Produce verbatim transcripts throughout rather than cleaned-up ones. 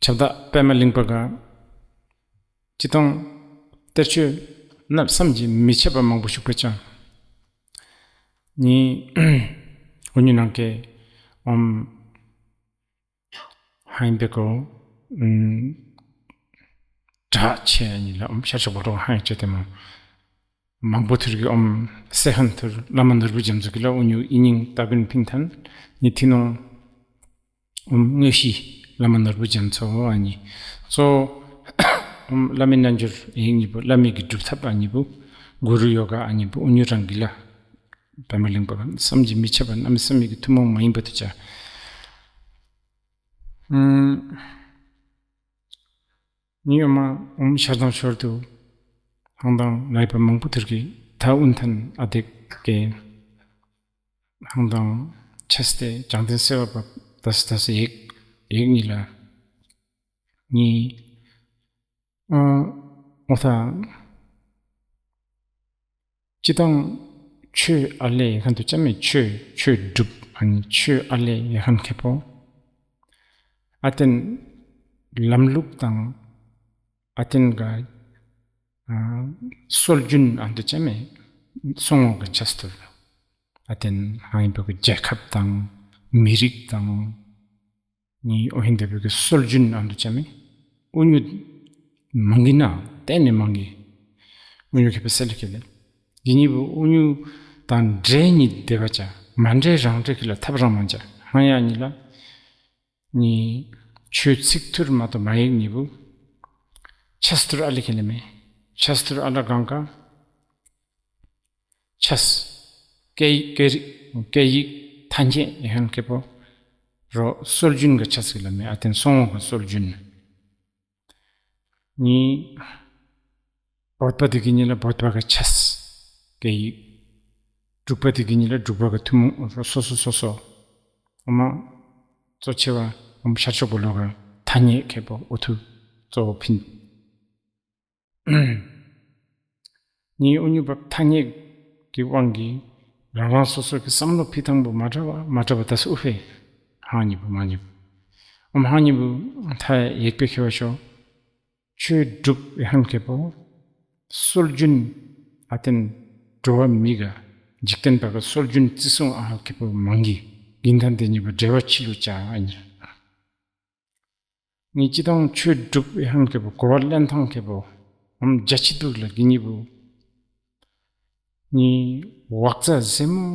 ཁྱབ་བདག་པདྨ་གླིང་པ་ག་སྤྱིར་བཏང་གཏེར་ཆོས་གནམ་བསམ་གྱིས་མི་ཁྱབ་པ་མང་པོ་བཞུགས་པ་ཅིན་ནི་འུ་ཉུ་ནང་གི་ཨོམ་ཧང་པེ་ཀོ་ཨམ་གྲགས་ཆེ་ཨ་ནི་ལགས། ཨོམ་ཤར་ཕྱོགས་སྦོ་ལོགས་ཧང་ཅིག་ཏེ་མ་མང་པོ་ཐུར་གི་ཨོམ་སེ་ཧན་ཐུར་བླ་མ་ནོར་བུ་རྒྱ་མཚོ་གི་ལགས་འུ་ཉུ་ཨི་ཉིང་སྟ་གོན་ཕིན་ཐན་ནི་ཐི་ནོང་ཨོམ་དངོས་གཞི་བླ་མ་ནོར་བུ་རྒྱ་མཚོ་ཨ་ནི་གཙོ་ཨོམ་བླ་མའི་རྣལ་འབྱོར་ཨི་ཉིས་པོ་བླ་མའི་གི་སྒྲུབ་ཐབས་ཨ་ཉིས་པོ་གུ་རུ་ཡོ་ག་ཨ་ཉིས་པོ་འུ་ཉུ་རང་གི་ལགས་པདྨ་གླིང་པ་ག་བསམ་གྱིས་མི་ཁྱབ་པ་གནམ་མེད་ས་མེད་ཀྱི་ཐུན་མོང་མ་ཡིན་པ་ཐུ་ཅ། ཨམ་ནི་ཨོ་མ་ཨོམ་ཤར་དང་ཤོར་དུ་ཧང་དང་ལས་པ་མང་པོ་ཐུར་གི་ཐ་ཨུན་ཐན་ཨ་དེ་ཀེ་ཧང་དང་ཆས་ཏེ་བྱང་ཐེན་སེ་བ་བབ་དས་དས་ཡེག་ཡེག་ནི་ལགས། ནི་ཨ་ཨོ་ཐ་སྤྱིར་བཏང་ཆོས་ཨ་ལེ་ཡེ་ཁན་ཐུ་ཅ་མེ། ཆོས་ཆོས་སྒྲུབ་ཨ་ནི་ཆོས་ཨ་ལེ་ཡེ་ཁན་ཁེ་པོ་ཨ་ཏེན་ལམ་ལུགས་དང་ཨ་ཏེན་ག་ཨ་སྲོལ་རྒྱུན་ཨ་ཐུ་ཅ་མེ། སོ་ངོ་གི་ཆས་ཐུར་ཨ་ཏེན་ཧང་པེ་ཀོ་རྒྱལ་ཁབ་དང་མི་རིགས་དང་ནི་ཨོ་ཧིན་དེ་བུ་གི་སྲོལ་རྒྱུན་ཨ་ཐུ་ཅ་མེ། འུ་ཉུ་མང་གི་ན་ཏེ་ནི་མང་གི་འུ་ཉུ་ཁེ་པོ་སེ་ལེ་ཁེ་ལེ། དེ་ཉིས་པོ་འུ་ཉུ་དང་འདྲེ་ཉིས་དེ་བ་ཅ་མ་འདྲེ་རང་འདྲེ་ཁེ་ལ་ཐབས་རང་མ་ཅ། ཧང་ཡ་ཉི་ལགས་ནི་ཆོས་ཚིག་ཐུར་མ་ཏོ་མ་ཡེག་ཉི་བུ་ཆས་ཐུར་ཨ་ལེ་ཁེ་ལེ་མེ། ཆས་ཐུར་ཨ་ལ་གང་ག་ཆས་སྐད་སྐད་སྐད་ཡིག་ཐ་སྙད་ཡེ་ཁན་ཁེ་པོ་རོ་སྲོལ་རྒྱུན་ག་ཆས་ཁེ་ལེ་མེ། ཨ་ཏེན་སོ་ངོ་ག་སྲོལ་རྒྱུན་ནི་བོད་པ་དེ་གི་ཉི་ལ་བོད་པ་ག་ཆས་སྐད་ཡིག། འབྲུག་པ་དེ་གི་ཉི་ལ་འབྲུག་པ་ག་ཐུན་མོང་སོ་སོ་སོ་སོ་ཨོ་མ་གཙོ་ཆེ་བ་ཨོམ་ཤར་ཕྱོགས་སྦོ་ལོགས་ག་ཐ་སྙད་ཁེ་པོ་ཨོ་ཐུ་གཙོ་བོ་ཕིན། ནི་འུ་ཉུ་བབ་ཐ་སྙད་ཀྱི་དབང་གིས་རང་རང་སོ་སོ་གི་བསམ་བློ་ཕི་ཐང་པོ་མ་འདྲ་བ་མ་འདྲ་བ་ད་སུ་ཨུ་ཕེ་ཧང་ཉི་བུ་མ་ཉི་བུ་ཨོམ་ཧང་ཉི་བུ་ཐ་ཡེག་པེ་ཁེ་བ་ཤོ། ཆོས་སྒྲུབ་ཡེ་ཁན་ཁེ་པོ་སྲོལ་རྒྱུན་ཨ་ཏེན་འགྲོ་བ་མི་ག་འཇིག་རྟེན་པ་ག་སྲོལ་རྒྱུན་བརྩི་སྲུང་ཨ་ཁེ་པོ་མང་གི་དགེ་འདུན་དེ་ཉིས་པོ་འབྲེལ་བ་ཆི་ལུ་ཅ་ཨ་ནི། ནི་སྤྱིར་བཏང་ཆོས་སྒྲུབ་ཡེ་ཁན་ཁེ་པོ་གོ་བ་ལེན་ཐང་ཁེ་པོ་ཨོམ་རྒྱ་ཆེ་དུག་ལགས། དེ་ཉིས་པོ་ནི་ཝག་ཙ་ཟེ་མོ་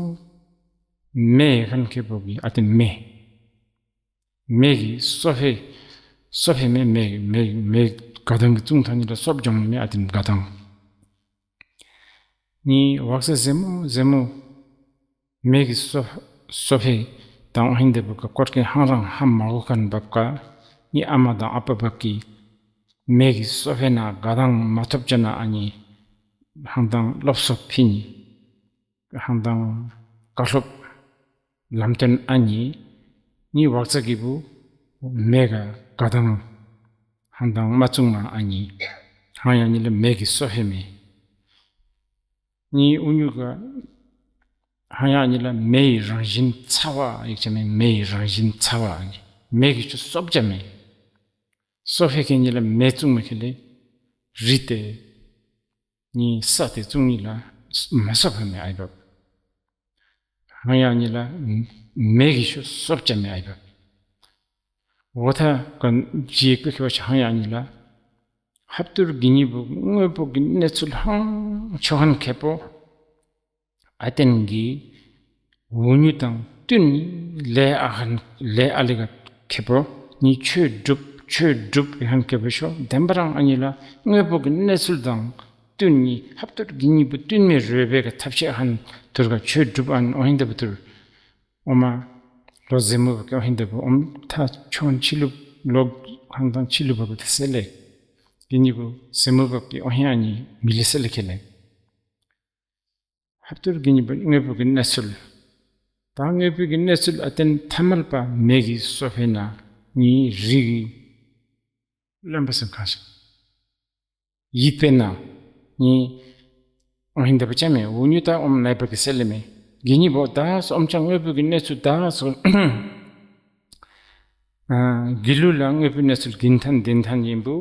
མེ་ཡེ་ཁན་ཁེ་པོ་གི་ཨ་ཏེན་མེ་མེ་གི་སོ་ཕེ་སོ་ཕེ་མེ་མེ་མེ་མེ་ག་དང་གི་ཙུང་ཐང་ཉི་ལ་སོབ་ཇོང་མེ་ཨ་ཏེན་ག་དང་ནི་ཝག་ཙ་ཟེ་མོ་ཟེ་མོ་མེ་གི་སོ་སོ་ཕེ་དང་ཨོ་ཧིན་དེ་བུ་ག་ཀོར་ཀེ་ཧང་རང་ཧ་མ་གོ་ཁན་བབ་ཀ་ནི་ཨ་མ་དང་ཨ་པ་བབ་ཀི་མེ་གི་སོ་ཕེ་ན་ག་དང་མ་ཐོབ་ཅ་ན་ཨ་ནི་ཧང་དང་སློབ་གསོ་ཕིན་ཧང་དང་བཀའ་སློབ་ལམ་སྟོན་ཨ་ནི་ནི་ཝག་ཙ་གི་བུ་མེ་ག་ག་དང་ཧང་དང་མ་ཙུང་མ་ཨ་ནི་ཧང་ཡ་ཉི་ལ་མེ་གི་སོ་ཕེ་མེ། ནི་འུ་ཉུ་ག་ཧང་ཡ་ཉི་ལ་མེ་ཡི་རང་བཞིན་ཚ་བ་ཡེག་ཅ་མེ། མེ་ཡི་རང་བཞིན་ཚ་བ་ཨ་ནི་མེ་གི་ཆུ་སོབ་ཅ་མེ། སོ་ཕེ་ཁེ་ཉི་ལ་མེ་ཙུང་མེ་ཁེ་ལེ་རི་ཏེ་ནི་ས་ཏེ་ཙུང་ཉི་ལ་མ་སོ་ཕེ་མེ་ཨའི་བབ། ཧང་ཡ་ཉི་ལ་མེ་གི་ཆུ་སོབ་ཅ་མེ་ཨའི་བབ། འོ་ཐ་ག་ཇི་ཡེག་པེ་ཁེ་བ་ཤ་ཧང་ཡ་ཉི་ལ་ཧབ་ཏུར་གི་ཉི་བུ་དངོས་པོ་གི་གནས་ཚུལ་ཧང་ཆོ་ཁན་ཁེ་པོ་ཨ་ཏེན་གི་འུ་ཉུ་དང་བསྟུན་ནི་ལེ་ཨ་ཁན་ལེ་ཨ་ལེ་ག་ཁེ་པོ་ནི་ཆོས་སྒྲུབ་ཆོས་སྒྲུབ་ཡེ་ཁན་ཁེ་པོ་ཤོ། དེན་པ་རང་ཨ་ཉི་ལ་དངོས་པོ་གི་གནས་ཚུལ་དང་བསྟུན་ནི་ཧབ་ཏུར་གི་ཉི་བུ་བསྟུན་མེ་རོལ་པེ་ག་ཐབས་ཤེས་ཧན་ཐུར་ག་ཆོས་སྒྲུབ་ཨན་ཨོ་ཧིན་དེ་བུ་ཐུར་ཨོ་མ་ལོ་ཟེ་མོ་བབ་ཀི་ཨོ་ཧིན་དེ་བུ་ཨོམ་ཐ་ཆོན་ཆི་ལུ་ལོ་ཧང་དང་ཆི་ལུ་བབ་ཏེ་སེ་ལེ་གི་ཉི་བུ་ཟེ་མོ་བབ་ཀི་ཨོ་ཧིན་ཨ་ཉི་མི་ལེ་སེ་ལེ་ཁེ་ལེ། ཧབ་ཏུར་གི་ཉི་བུ་དངོས་པོ་གི་གནས་ཚུལ། ད་དངོས་པོ་གི་གནས་ཚུལ་ཨ་ཏེན་ཐ་མལ་པ་མེ་གི་སོ་ཕེ་ན་ནི་རི་གི་རློན་པ་སེམས་ཁ་ཤ་ཡིད་པེ་ན་ནི་ཨོ་ཧིན་དེ་བུ་ཅ་མེ། འུ་ཉུ་ད་ཨོམ་ནའི་བབ་ཀི་སེ་ལེ་མེ། གི་ཉི་བུ་ད་སོ་ཨོམ་ཅ་དངོས་པོ་གི་གནས་ཚུལ་ད་སོ་ ཨ་དགེ་ལུགས་ལ་དངོས་པོའི་གནས་ཚུལ་རྒྱུན་ཐང་བདེན་ཐང་ཡིན་པོ་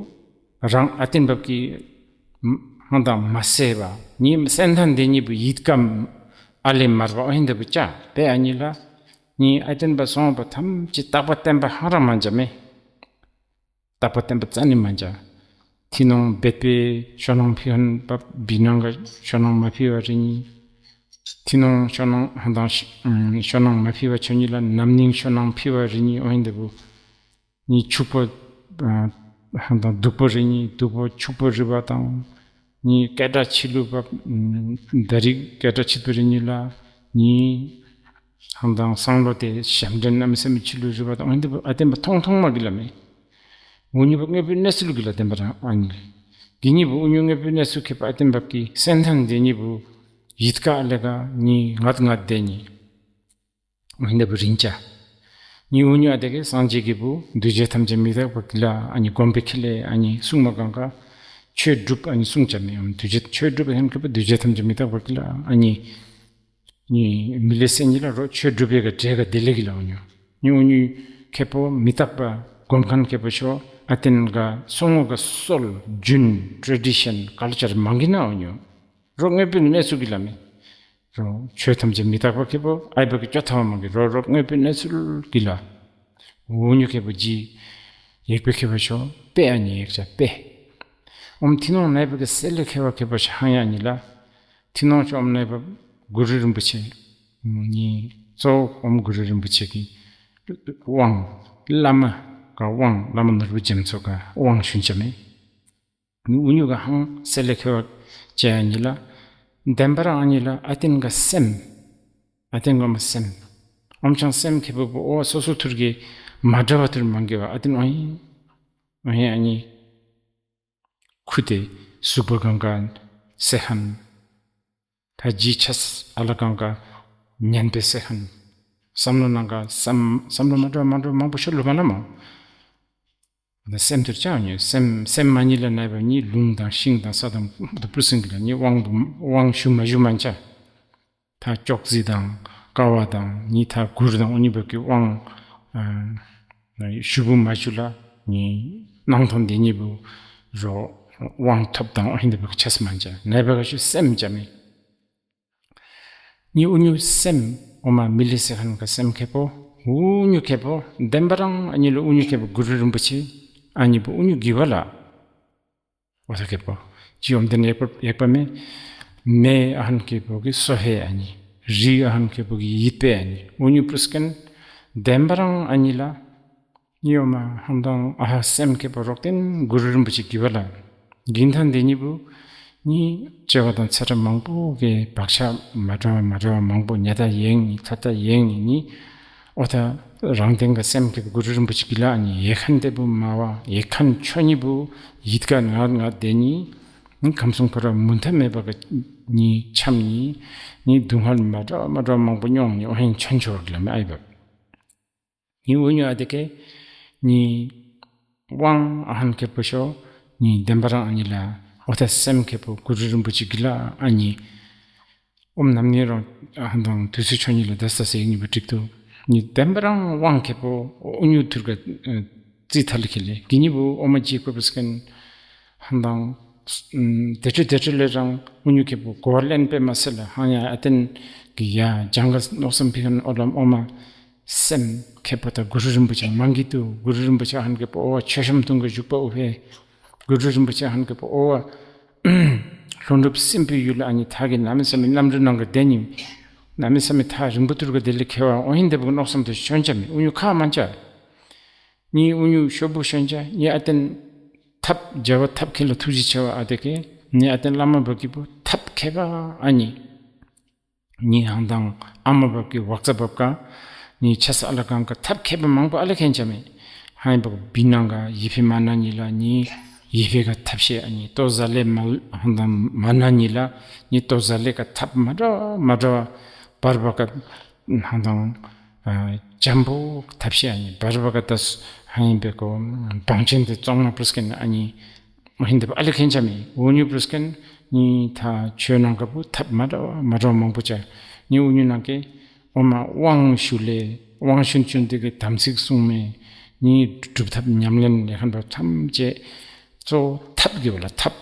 རང་ཨ་བརྟན་འབབ་ཀྱིས་ཧང་དང་མ་གསལ་བ། ནི་གསལ་ཐང་དེ་ཉིད་པོ་ཡིད་ཀ་ཨ་ལས་མར་བ་ཨོ་ཧིན་དེ་བུ་ཅ་པེ་ཨ་ནི་ལ་ནི་ཨ་བརྟན་པ་སོང་བ་ཐམས་ཅད་རྟག་པ་བརྟན་པ་ཧང་རང་མ་འཇམ་མེ། རྟག་པ་བརྟན་པ་རྩ་ནི་མ་འཇམ། ཐི་ནོང་སྦད་པའི་ཤོ་ནང་ཕི་ཧན་པ་བི་ནང་ག་ཤོ་ནང་མ་ཕི་བ་རི་ཉི། ཐི་ནོང་ཤོ་ནང་ཧང་དང་ཤོ་ནང་མ་ཕི་བ་ཆོ་ཉི་ལ་ནམ་ནིང་ཤོ་ནང་ཕི་བ་རི་ཉི་ཨོ་ཧིན་དེ་བུ། ནི་ཕྱུག་པོ་ཨ་ཧང་དང་སྡུག་པོ་རི་ཉི་སྡུག་པོ་ཕྱུག་པོ་རི་བ་དང་། ནི་སྐད་གྲགས་ཆི་ལུ་བབ། ད་རིག་སྐད་གྲགས་ཆི་པོ་རི་ཉི་ལ། ནི་ཧང་དང་སང་ལོ་དེ་ཞབས་འདྲེན་གནམ་མེད་ས་མེད་ཆི་ལུ་རི་བ་དང་ཨ་ནི་དེ་བུ་ཨ་བརྟན་པ་ཐོང་ཐོང་མ་གི་ལ་མེ། འུ་ཉུ་བ་དངོས་པོའི་གནས་ཚུལ་གི་ལ་བརྟན་པ་རང་ཨ་ནི། གི་ཉི་བུ་འུ་ཉུ་དངོས་པོའི་གནས་ཚུལ་ཁེ་པ་ཨ་བརྟན་པ་གི་གསལ་ཐང་དེ་ཉི་བུ་ཡིད་ཀ་ཨ་ལས་ཀ་ནི་ངད་ངད་དེ་ཉི། ཨོ་ཧིན་དེ་བུ་རིན་ཅ། ནི་འུ་ཉུ་ཨ་དེ་གེ་སངས་རྒྱས་ཀྱི་བུ་འདུས་བྱས་ཐམས་ཅད་མི་རྟག་པ་གི་ལ་ཨ་ནི་སྒོམ་པའི་ཁེ་ལས་ཨ་ནི་གསུང་མ་གང་ག་ཆོས་སྒྲུབ་ཨ་ནི་གསུང་ཅ་མེ། འདུས་བྱས་ཆོས་སྒྲུབ་ཨ་ཧན་ཁེ་པ་འདུས་བྱས་ཐམས་ཅད་མི་རྟག་པ་གི་ལ་ཨ་ནི་ནི་མི་ལས་སེ་ཉི་ལ་རོ་ཆོས་སྒྲུབ་པའི་ག་འབྲས་ག་དེ་ལས་གི་ལ་འུ་ཉུ། ནི་འུ་ཉུ་ཁེ་པོ་མི་རྟག་པ་སྒོམ་ཁན་ཁེ་པོ་ཤོ་ཨ་བརྟན་ག་སོ་ངོ་ག་སྲོལ་རྒྱུན་ཊེ་ཌི་ཤན་ཀལ་ཅར་མང་གི་ན་འུ་ཉུ། རོ་དངོས་པོའི་གནས་ཚུལ་གི་ལ་མེ། རོ་ཆོས་ཐམས་ཅད་མི་རྟག་པ་ཁེ་པོ་ཨའི་བ་གི་ཅོ་ཐ་བ་མང་གི་རོ་རོ་དངོས་པོའི་གནས་ཚུལ་གི་ལ། འུ་ཉུ་ཁེ་པོ་ཇི་ཡེག་པེ་ཁེ་པོ་ཤོ་པེ་ཨ་ནི་ཡེག་ཅ་པེ། ཨོམ་ཐི་ནོང་ནའི་བ་གི་སེ་ལེ་ཁེ་བ་ཁེ་པོ་ཤ་ཧང་ཡ་ནི་ལ། ཐི་ནོང་ཤོ་ཨོམ་ནའི་བ་གུ་རུ་རིན་པོ་ཆེ་ནི་གཙོ་བོ་ཨོམ་གུ་རུ་རིན་པོ་ཆེ་གི་དབང་བླ་མ་ག་དབང་བླ་མ་ནོར་བུ་རྒྱ་མཚོ་ག་དབང་ཞུན་ཅ་མེ། འུ་ཉུ་ག་ཧང་སེ་ལེ་ཁེ་བ་ཅ་ཨ་ནི་ལ། བདེན་པ་རང་ཨ་ནི་ལ་ཨ་བརྟན་ག་སེམས། ཨ་བརྟན་ག་མ་སེམས། ཨོམ་ཆང་སེམས་ཁེ་པོ་བུ་ཨོ་སོ་སོ་ཐུར་གི་མ་འདྲ་བ་ཐུར་མང་གི་བ་ཨ་བརྟན་ཨོ་ཧིན། ཨོ་ཧིན་ཨ་ནི། ཁུ་དེ་གཟུགས་པོ་གང་ག་སེ་ཧན། ད་ཇི་ཆས་ཨ་ལ་གང་ག་ཉན་པེ་སེ་ཧན། བསམ་བློ་ནང་ག་བསམ་བསམ་བློ་མ་འདྲ་མ་འདྲ་མང་པོ་ཤོ་ལུ་མ་ན་མ། ད་སེམས་ཐུར་ཅ་འོ་ཉུ་སེམས་སེམས་མ་ཉི་ལ་ནའི་བ་ཉི་ལུང་དང་ཤིང་དང་ས་དང་དུ་པུ་སིང་གི་ལ་ཉི་དབང་དུ་དབང་ཞུ་མ་ཞུ་མ་ཅ། ད་ཅོག་ཙེ་དང་ཀ་བ་དང་ཉི་ད་གུར་དང་འུ་ཉུ་བ་གི་དབང་ཨ་ཞུ་བུ་མ་ཞུ་ལ་ནི་སྣང་སྟོང་དེ་ཉི་བུ་རོ་དབང་ཐོབ་དང་ཨོ་ཧིན་དེ་བ་གི་ཆས་མ་ཅ་ནའི་བ་ག་ཤུ་སེམས་ཅ་མེ། ནི་འུ་ཉུ་སེམས་ཨོ་མ་མི་ལི་སེ་ཧན་ག་སེམས་ཁེ་པོ་འུ་ཉུ་ཁེ་པོ་བདེན་པ་རང་ཨ་ནི་ལུ་འུ་ཉུ་ཁེ་པོ་གུ་རུ་རིན་པོ་ཆེ་ཨ་ནི་བུ་འུ་ཉུ་གི་བ་ལ། ཨོ་ཐ་ཁེ་པོ་ཇི་ཨོམ་དེན་ཡེག་པ་ཡེག་པ་མེ། མེ་ཨ་ཧན་ཁེ་པོ་གི་སོ་ཧེ་ཨ་ནི། རི་ཨ་ཧན་ཁེ་པོ་གི་ཡིད་པེ་ཨ་ནི། འུ་ཉུ་པུ་རུ་སྐན་བདེན་པ་རང་ཨ་ནི་ལ། ཉི་འོ་མ་ཧང་དང་ཨ་ཧ་སེམས་ཁེ་པོ་རོག་དེན་གུ་རུ་རིན་པོ་ཆེ་གི་བ་ལ། གིན་ཐང་དེ་ཉི་བུ་ནི་བྱེ་བ་དང་ཚེ་རབས་མང་པོ་གི་བག་ཆགས་མ་འདྲ་བ་མ་འདྲ་བ་མང་པོ་ཉ་ད་ཡེང་ནི་ཐ་ད་ཡེང་ནི་ནི་ཨོ་ཐ་རང་དེན་ག་སེམས་ཁེ་པོ་གུ་རུ་རིན་པོ་ཆེ་གི་ལ་ཨ་ནི་ཡེག་ཁན་དེ་བུ་མ་བ་ཡེག་ཁན་ཆོ་ཉི་བུ་ཡིད་ཀ་ངར་ངར་དེ་ཉི་ནི་ཁམས་གསུམ་འཁོར་བ་མུ་མཐའ་མེད་པ་ག་ནི་འཁྱམས་ནི་ནི་སྡུག་བསྔལ་མ་འདྲ་བ་མ་འདྲ་བ་མང་པོ་མྱོང་ནི་ཨོ་ཧེན་ཆོན་ཆོར་གི་ལ་མེ་ཨའི་བ། ནི་འུ་ཉུ་ཨ་དེ་གེ་ནི་དབང་ཨ་ཧན་ཁེ་པོ་ཤོ་ནི་བདེན་པ་རང་ཨ་ནི་ལ་ཨོ་ཐ་སེམས་ཁེ་པོ་གུ་རུ་རིན་པོ་ཆེ་གི་ལ་ཨ་ནི་ཨོམ་ནམ་ནི་རང་ཨ་ཧན་དང་དུས་ཚོད་ཆོ་ཉི་ལ་དེ་ས་སེ་ཉི་བུ་གྲིབ་ཏུ་ནི་བདེན་པ་རང་དབང་ཁེ་པོ་འུ་ཉུ་ཐུར་ག་ཙི་ཐ་ལི་ཁེ་ལེ་གི་ཉི་བུ་ཨོ་མ་ཇི་ཁོ་པུ་སྐན་ཧན་དང་དེ་ཆོ་དེ་ཆོ་ལས་རང་འུ་ཉུ་ཁེ་པོ་གོ་བ་ལེན་པེ་མ་སེ་ལ་ཧང་ཡ་ཨ་བརྟན་གི་ཡ་ཇང་ག་ནོག་སམ་ཕི་ཁན་ཨོ་ལམ་ཨོ་མ། སེམས་ཁེ་པོ་ད་གུ་རུ་རིན་པོ་ཆེ་མང་གི་ཏུ་གུ་རུ་རིན་པོ་ཆེ་ཧན་ཁེ་པོ་ཨོ་བ་ཆོས་བཤམ་དུང་གི་བཞུགས་པ་ཨོ་ཕེ། གུ་རུ་རིན་པོ་ཆེ་ཧན་ཁེ་པོ་ཨོ་བ་ལྷོ་ནུབ་སྲིན་པོའི་ཡུལ་ཨ་ནི་ཐ་གི་གནམ་མེད་ས་མེད་གནམ་གྲུ་ནང་གི་དེ་ཉི་གནམ་མེད་ས་མེད་ཐ་རིང་པོ་ཐུར་ག་དེ་ལི་ཁེ་བ་ཨོ་ཧིན་དེ་བུ་གི་ནོག་སམ་དུ་ཤོན་ཅ་མེ་འུ་ཉུ་ཁ་མན་ཅ། ནི་འུ་ཉུ་ཤོ་བུ་ཤོན་ཅ་ནི་ཨ་བརྟན་ཐབས་རྒྱལ་བ་ཐབས་མཁས་ལ་ཐུགས་རྗེ་ཆེ་བ་ཨ་དེ་གེ་ནི་ཨ་བརྟན་བླ་མ་བ་གི་བུ་ཐབས་མཁས་པ་ཨ་ནི། ནི་ཧང་དང་ཨ་མ་བབ་ཀྱི་བག་ཚ་བབ་ཀ་ནི་ཆ་ས་ཨ་ལ་གང་ཀ་ཐབས་མཁས་པ་མང་པོ་ཨ་ལ་མཁྱེན་ཅ་མེ། ཧང་བབ་བི་ནང་ག་ཡི་ཕི་མ་ན་ནི་ལ་ནི་ཡི་ཕི་ག་ཐབས་ཤེས་ཨ་ནི་ཏོ་ཟ་ལེ་མ་ཧང་དང་མ་ན་ནི་ལ་ནི་ཏོ་ཟ་ལེ་ག་ཐབས་མ་འདྲ་མ་འདྲ་བར་བ་ག་ཧང་དང་ཨ་འཇམ་པོ་ཐབས་ཤེས་ཨ་ནི་བར་བ་ག་ཏ་ཧང་བབ་ཀོ་བང་ཆེན་དེ་བཙོང་མ་པུས་ཀན་ཨ་ནི། ཨིན་དེ་ཨ་ལ་མཁྱེན་ཅ་མེ། འུ་ཉུ་པུས་ཀན་ནི་ཐ་ཆོས་ནང་ག་བུ་ཐབས་མ་འདྲ་བ་མ་འདྲ་བ་མང་པོ་ཅ། ནི་འུ་ཉུ་ནང་གེ་ཨོ་མ་དབང་ཞུ་ལེ་དབང་ཞུན་ཅུན་དེ་གི་དམ་ཚིག་སྲུང་མེ། ནི་སྒྲུབ་ཐབས་ཉམས་ལེན་ལས་ཁན་པ་ཐམས་ཅད་གཙོ་བོ་ཐབས་ཀྱི་བ་ལ་ཐབས།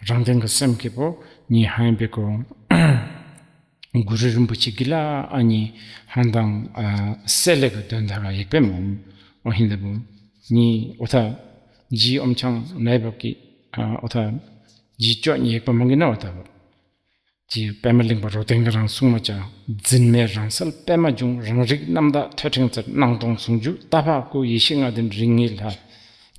རང་དོན་གྱི་སེམས་ཀྱི་བོ་ནི་ཧ་ཡང་པེ་ཀོ་གུ་རུ་རིན་པོ་ཆེ་གི་ལ་ཨ་ནི་ཧང་དང་ཨ་སེ་ལེ་ག་དོན་དག་ག་ཡེག་པེ་མོ། འོ་ཧིན་དེ་བུ་ནི་འོ་ཐ་ཇི་ཨོམ་ཆང་ནའི་བབ་ཀྱི་ཨ་འོ་ཐ་ཇི་ཅོ་ནི་ཡེག་པ་མང་གི་ན་འོ་ཐ་བུ། ཇི་པདྨ་གླིང་པ་རོ་ཏན་ག་རང་གསུང་མ་ཅ། འཛིན་མེད་རང་གསལ་པདྨ་འབྱུང་། རང་རིག་རྣམ་དག་ཐོད་ཕྲེང་རྩལ། སྣང་སྟོང་ཟུང་འཇུག་རྟ་ཕག་སྐུ། ཡེ་ཤེས་ལྔ་ལྡན་རིགས་ལྔའི་ལྷ།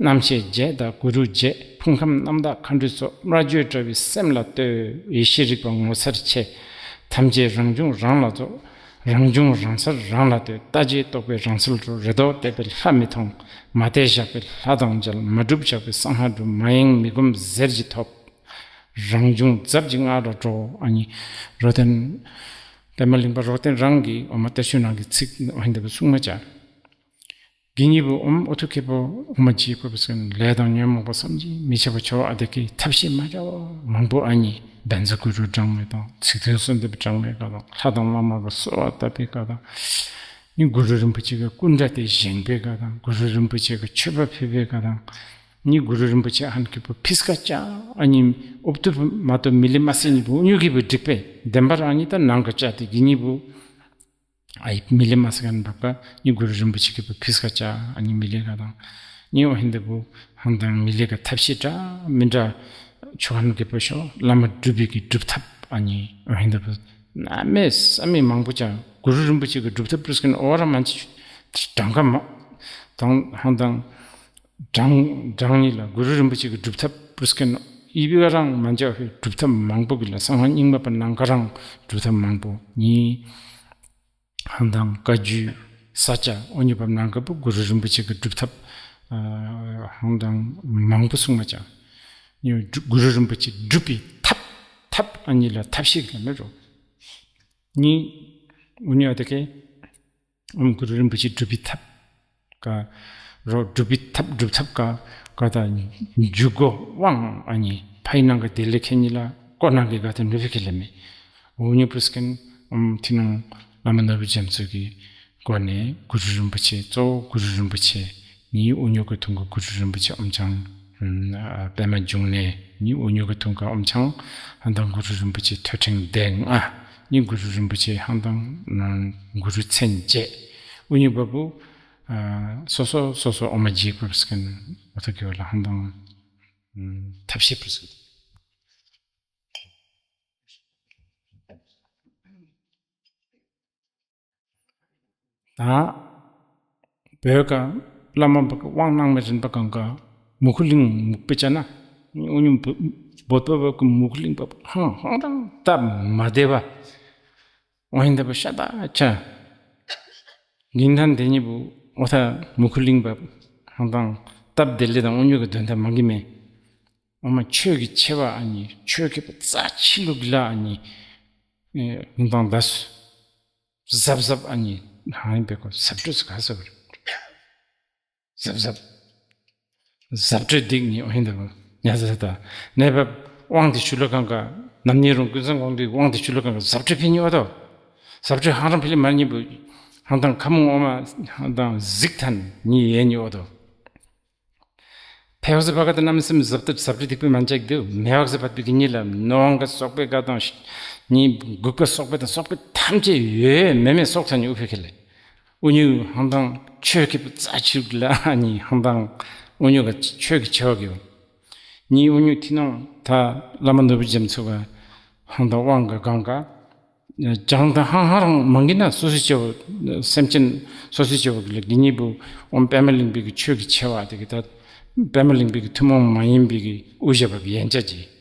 རྣམ་ཤེས་བརྒྱད་དང་གུ་རུ་བརྒྱད། ཕུང་ཁམས་རྣམ་དག་མཁའ་འགྲོའི་ཚོགས། སྨྲ་བརྗོད་བྲལ་བའི་སེམས་ལ་ལྟོས། ཡེ་ཤེས་རིག་པ་ངོ་མཚར་ཆེ། ཐམས་ཅད་རང་བྱུང་རང་ལ་རྫོགས། རང་བྱུང་རང་གསལ་རང་ལ་ལྟོས། ལྟ་བྱེད་རྟོག་པའི་རང་གསལ་འགྲོ། རེ་དོགས་དད་པའི་ལྷ་མི་མཐོང་། མ་དད་བཞག་པའི་ལྷ་དང་མཇལ། མ་བསྒྲུབས་བཞག་པའི་གསང་སྔགས་འགྲུབ། མ་ཡེངས་མི་སྒོམ་ཟེར་གྱིས་ཐོབ། རང་བྱུང་ཛབ་ཀྱིས་སྔ་རུ་འགྲོ། ཨ་ནི་རོ་ཏན་པདྨ་གླིང་པ་རོ་ཏན་རང་གི་འོ་མ་གཏེར་ཆོས་ནང་གི་ཚིག་འོ་ཧིན་དེ་བུ་གསུང་མ་ཅ། གི་ཉི་བུ་ཨོམ་འོ་ཐུ་ཁེ་པོ་འོ་མ་ཇི་ཁོ་པེ་སེན་ལས་དང་ཉོན་མོངས་པ་བསམ་གྱིས་མི་ཁྱབ་པ་ཆོ་ཨ་དེ་ཀི་ཐབས་ཤེས་མ་འདྲ་བ་མང་པོ་ཨ་ནི་བཛྲ་གུ་རུ་བགྲང་མི་དང་ཚིག་དོན་གསོལ་འདེབས་བགྲང་མི་ག་དང་ལྷ་དང་བླ་མ་ག་གསོལ་བ་བཏབ་པའི་ག་དང་ནི་གུ་རུ་རིན་པོ་ཆེ་ག་སྐུ་འདྲ་སྟེ་བཞེངས་པའི་ག་དང་གུ་རུ་རིན་པོ་ཆེ་ག་མཆོད་པ་ཕུལ་བའི་ག་དང་ནི་གུ་རུ་རིན་པོ་ཆེ་ཧན་ཁེ་པོ་ཕིས་ཀ་ཅ་ཨ་ནི་ཨོབ་ཏུ་མ་ཏོ་མི་ལི་མ་སི་ཉི་བུ་ཉུ་གི་བུ་འགྲིག་པས། བདེན་པར་ཨ་ནི་ད་ནང་ག་ཅ་ཏེ་གི་ཉི་བུ་ཨའི་མི་ལི་མ་སི་གན་བབ་ཀ་ནི་གུ་རུ་རིན་པོ་ཆེ་གི་བུ་ཕིས་ཀ་ཅ་ཨ་ནི་མི་ལི་ག་དང་ནི་འོ་ཧིན་དེ་བུ་ཧང་དང་མི་ལི་ག་ཐབས་ཤེས་འདྲ་མི་འདྲ་ཆོ་ཧན་གི་བུ་ཤོ་བླ་མ་སྒྲུབ་པའི་གི་སྒྲུབ་ཐབས་ཨ་ནི་འོ་ཧིན་དེ་བུ་ན་མེ་ས་མེ་མང་པོ་ཅ། གུ་རུ་རིན་པོ་ཆེ་གི་སྒྲུབ་ཐབས་པུས་ཀན་འོ་ར་མན་ཆི་གྲངས་ཀ་མ་དང་ཧང་དང་གྲངས་གྲངས་ནི་ལ་གུ་རུ་རིན་པོ་ཆེ་གི་སྒྲུབ་ཐབས་པུས་ཀན་ཨི་བི་ག་རང་མན་ཆ་ཧེ་སྒྲུབ་ཐབས་མང་པོ་གི་ལ་གསང་སྔགས་རྙིང་མ་པ་ནང་ག་རང་སྒྲུབ་ཐབས་མང་པོ་ནི་ཧང་དང་བཀའ་བརྒྱུད་ས་སྐྱ་འོ་ཉུ་བབ་ནང་ག་བུ་གུ་རུ་རིན་པོ་ཆེ་གི་སྒྲུབ་ཐབས་ཨ་ཧང་དང་མང་པོ་གསུང་མ་ཅ། ནི་གུ་རུ་རིན་པོ་ཆེ་སྒྲུབ་པའི་ཐབས་ཐབས་ཨ་ནི་ལ་ཐབས་ཤེས་གི་ལ་མེ་རོ། ནི་འོ་ཉུ་ཨ་དེ་ཀེ་ཨོམ་གུ་རུ་རིན་པོ་ཆེ་སྒྲུབ་པའི་ཐབས་ག་རོ་སྒྲུབ་པའི་ཐབས་སྒྲུབ་ཐབས་ག་ག་ད་འཇུག་སྒོ་དབང་ཨ་ནི་ཕའི་ནང་ག་དེ་ལེ་ཁེ་ནི་ལ་ཀོ་ནང་གི་ག་ད་ནུ་བི་ཁེ་ལེ་མེ། འོ་ཉུ་པུས་ཀན་ཨོམ་ཐི་ནོང་བླ་མ་ནོར་བུ་རྒྱ་མཚོ་གི་སྒོ་ནས་གུ་རུ་རིན་པོ་ཆེ་གཙོ་བོ་གུ་རུ་རིན་པོ་ཆེ་ནི་འོ་ཉུ་གི་ཐུང་ག་གུ་རུ་རིན་པོ་ཆེ་ཨོམ་ཆང་ཨ་པདྨ་འབྱུང་གནས་ནི་འོ་ཉུ་གི་ཐུང་ག་ཨོམ་ཆང་ཧང་དང་གུ་རུ་རིན་པོ་ཆེ་ཐོད་ཕྲེང་སྡེ་ལྔ་ནི་གུ་རུ་རིན་པོ་ཆེ་ཧང་དང་གུ་རུ་མཚན་བཅས་འོ་ཉུ་བབ་བུ་ཨ་སོ་སོ་སོ་སོ་འོ་མ་ཇི་པུས་ཀན་འོ་ཐུ་ཁེ་བ་ལ་ཧང་དང་ཐབས་ཤེས་པུས་ཀན། ད་བོད་ཀ་བླ་མ་བ་ཀ་དབང་གནང་མི་རིམ་པ་གང་ག་མུ་ཁུ་གླིང་མུག་པེ་ཅ་ན་འོ་ཉུ་བོད་པ་བ་ཀ་མུ་ཁུ་གླིང་པ་ཧང་ཧང་དང་སྟབས་མ་བདེ་བ་འོ་ཧིན་དེ་བུ་ཤ་ད་ཆ་གིན་ཐན་དེ་ཉི་བུ་འོ་ཐ་མུ་ཁུ་གླིང་པ་ཧང་དང་སྟབས་བདེ་ལེ་དང་འོ་ཉུ་གི་དོན་དག་མང་གི་མེ། འོ་མ་ཆོས་ཀྱི་ཆེ་བ་ཨ་ནི་ཆོས་ཀྱི་བ་རྩ་ཆི་ལུགས་ལ་ཨ་ནི་ཨེ་ཧུང་དང་དས་ཟབ་ཟབ་ཨ་ནི་ཧང་ཡིན་པའི་གོ་ཟབ་སྤྲོས་ག་ཟབ་རེད། ཟབ་ཟབ་ཟབ་སྤྲོས་སྡིག་ནི་འོ་ཧིན་དུ་ཉ་ཟ་ད་ནས་བབ་དབང་དེ་ཆུ་ལ་གང་ག་ནམ་ཉེ་རུང་ཀུན་བཟང་དགོངས་འདུས་དབང་དེ་ཆུ་ལ་གང་ག་ཟབ་སྤྲོས་ཕན་ཉི་འོ་དོ། ཟབ་སྤྲོས་ཧང་རང་ཕི་ལི་མར་ཉི་བུ་ཧང་དང་ཁ་མུང་འོ་མ་ཧང་དང་གཟིག་ཐན་ཉི་ཡེ་ཉི་འོ་དོ། ཕལ་བ་ཟེར་བ་ག་ད་གནམ་མེད་ས་མེད་ཟབ་ཏུ་ཟབ་ཏུ་སྡིག་པའི་མན་ཆད་འདུག། མེ་བག་ཟེར་བ་པའི་གི་ཉི་ལ་ནོ་ཝང་ག་སོག་པའི་ག་དང་ཉི་འགུག་པ་སོག་པའི་དང་སོག་པའི་ཐམས་ཅད་ཡོད་མེ་མེ་སོག་ཚ་ཉི་ཨུ་ཕེ་ཁེ་ལེ། ཨུ་ཉུ་ཧང་དང་ཆོས་ཁེ་པུ་རྩ་ཆུ་ལ་ཉི་ཧང་དང་ཨུ་ཉུ་ག་ཆོས་ཀྱི་ཆེ་བ་གི་ཉི་ཨུ་ཉུ་ཐི་ནོང་ད་བླ་མ་ནོར་བུ་རྒྱ་མཚོ་ག་ཧང་དང་དབང་ག་གང་ག་ཅང་ད་ཧང་ཧང་རང་མང་གི་ན་སོ་སོའི་སྐྱེ་བོ་སེམས་ཅན་སོ་སོའི་སྐྱེ་བོ་གི་ལ་གི་ཉི་བུ་ཨོམ་པདྨ་གླིང་པའི་གི་ཆོས་ཀྱི་ཆེ་བ་དེ་གི་ད་པདྨ་གླིང་པའི་གི་ཐུན་མོང་མ་ཡིན་པའི་གི་དབུ་ཞྭ་བབ་ཡན་ཆད་ཀྱི་